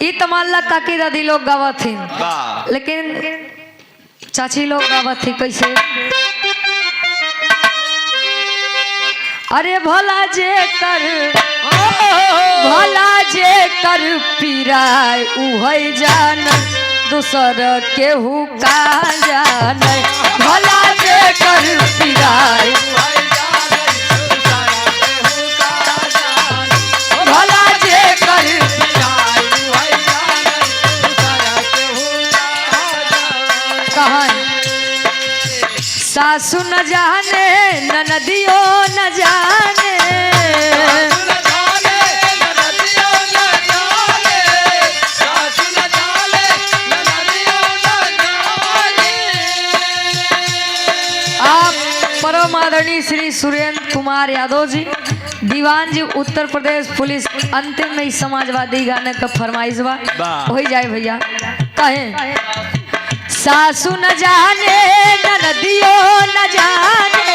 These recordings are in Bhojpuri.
ई तमाल्ला काकी दादी लोग गावत थी, वाह। लेकिन चाची लोग गावत थी कैसे? अरे भला जे कर, भला जे कर पीराय उहै जान, दूसर केहू का जान। भला जे कर पीराय, भला जे कर कहाँ। सासु न जाने ननदियो न जाने, आप परम आदरणीय श्री सुरेंद्र कुमार यादव जी, दीवान जी, उत्तर प्रदेश पुलिस। अंतिम में इस समाजवादी गाने का फरमाइश बा, वाह। हो जाए भैया। कहे सासु न जाने ननदियो न जाने,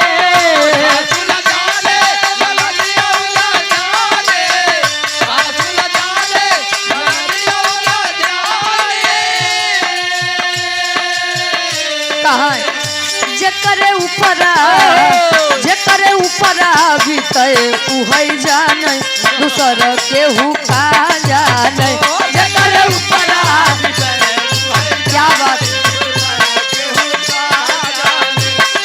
कहा जेकरे ऊपरा, जेकरे ऊपरा बीते उहै जाने, दूसर केहू का जाने। जेकरे ऊपरा, क्या बात,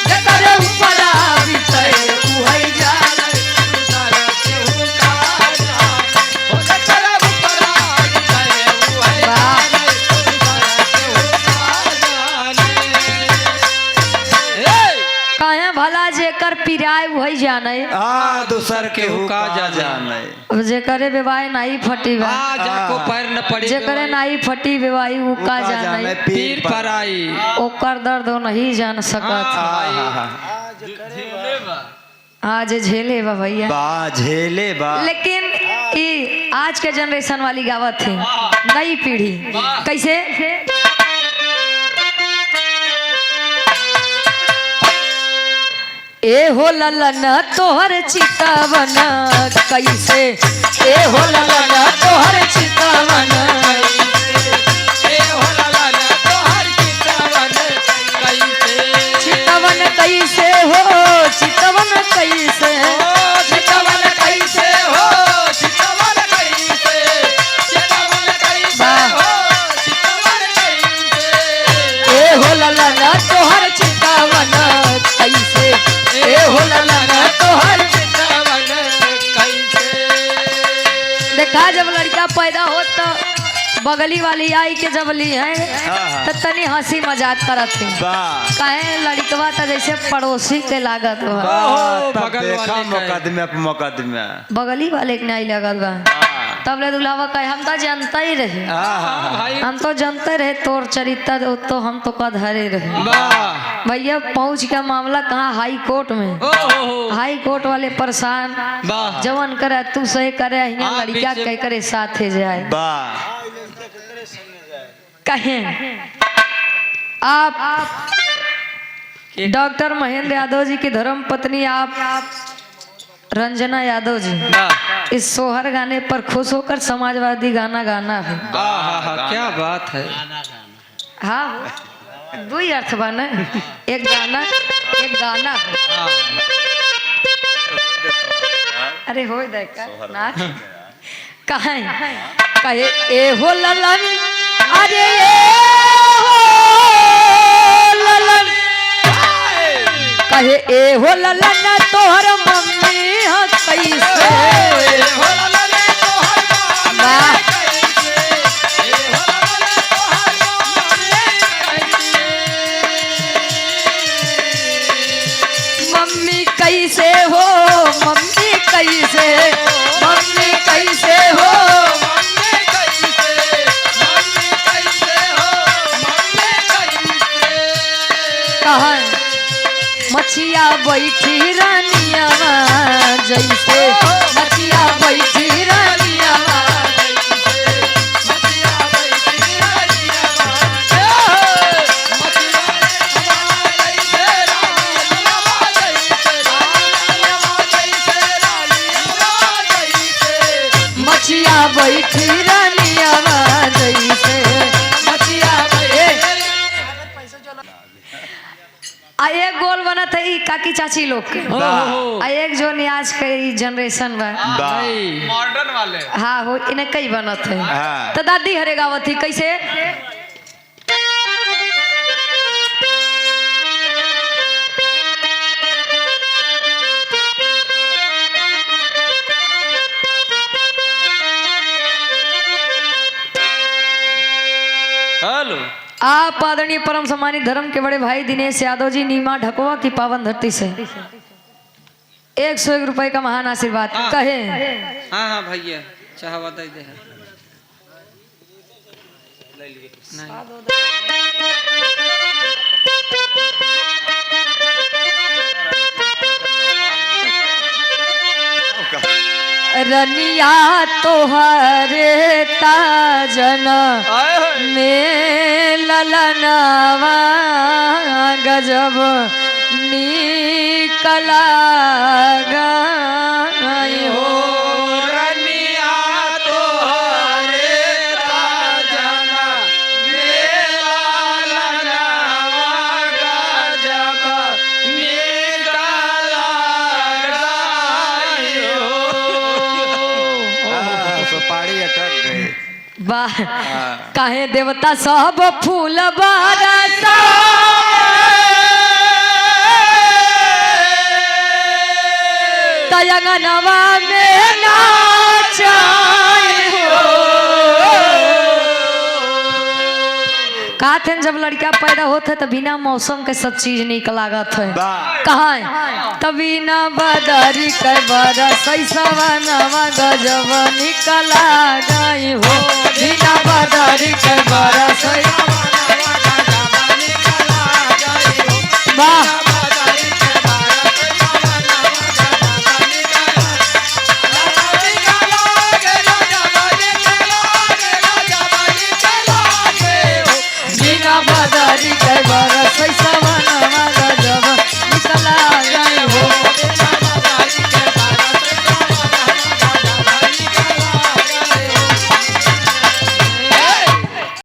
जेकरे ऊपरा बीते उहै जाने। वाह। कहे भला जेकर पिराय वही जाने, आ दूसर के केहू का का जाने। अब जेकरे बेवाई नाही फटी बा, जाको पैर न पड़ी, जेकरे नाही फटी बेवाई उ का जाने, पीर पर आई ओकर दर्द वो नहीं जान सकत। हाँ जे झेले बा भैया, बा झेले बा। लेकिन ई आज के जनरेशन वाली गावत थी नई पीढ़ी कैसे? ए हो ललन तोहर चितवन कैसे, ए हो ललन तोहर चितवन, चितवन कैसे हो, चितवन कैसे, चितवन कैसे हो, ए हो ललन तोहर चितवन कैसे, ए हो ललन तोहर। देखा जब लड़का पैदा हो तो बगली वाली आई के जब ली है हाँ। तो तनी हंसी मजाक करत थी, बा काहे लड़कवा तो जैसे पड़ोसी के लागत बा, बा, तब बगल देखा वाले का है। मुकदमे पे मुकदमे। बगली वाले के नहीं लगल बा। तब ले दुल्हावा कहे हम तो जानता ही रहे, हम तो जानते रहे तोर चरित्र, तो हम तो कधरे रहे। भैया पहुंच का मामला कहाँ हाई कोर्ट में, हाई कोर्ट वाले परेशान, जवन करे तू सही करे, हियां हाँ, लड़का बीच- कह करे साथे जाए। बा कहें आप डॉक्टर महेंद्र यादव जी की धर्म पत्नी आप रंजना यादव जी, इस सोहर गाने पर खुश होकर समाजवादी गाना गाना है। क्या बात है। हाँ दो ही अर्थ बना, एक गाना एक गाना है। अरे हो देखा ना कहे कहे ए हो ललन, अरे ए हो ललन, कहे ए हो ललन तोहर मम्मी ह कैसे। वाह। मम्मी कैसे हो, मम्मी कैसे, मम्मी कैसे हो, कहा मछिया बैठी रानिया जैसे, मछिया बैठी रानिया। मछिया बैठी रानिया। बनत है ई काकी चाची लोग के। हो आ एक जो आज के ई जनरेशन बा। भाई मॉडर्न वाले। हाँ हो इन्हें कई बनत है। हाँ। तो दादी हरे गावत ही कैसे? हेलो। आप आदरणीय परम सम्मानित धर्म के बड़े भाई दिनेश यादव जी नीमा ढकवा की पावन धरती से 101 रुपए का महान आशीर्वाद कहे। हाँ हाँ भैया चाहवा दे दे। नहीं। रनिया तोहरे ताजन में ललनवा गजब निकला गई हो। रनिया तोहरे ताजना मेला ललनवा गजब निकला गई हो। सुपारी अटक गई। वाह काहे देवता सब फूल बरसा तयंगनवा में नाचाए हो। कहत जब लड़का पैदा होत है तो बिना मौसम के सब चीज निक लागत है। वाह। कहाँ तभी न बदरी के बरस सवनवा गजब निकला गई हो। बिना बदरी के बरस। वाह बिना बदरी के बरस।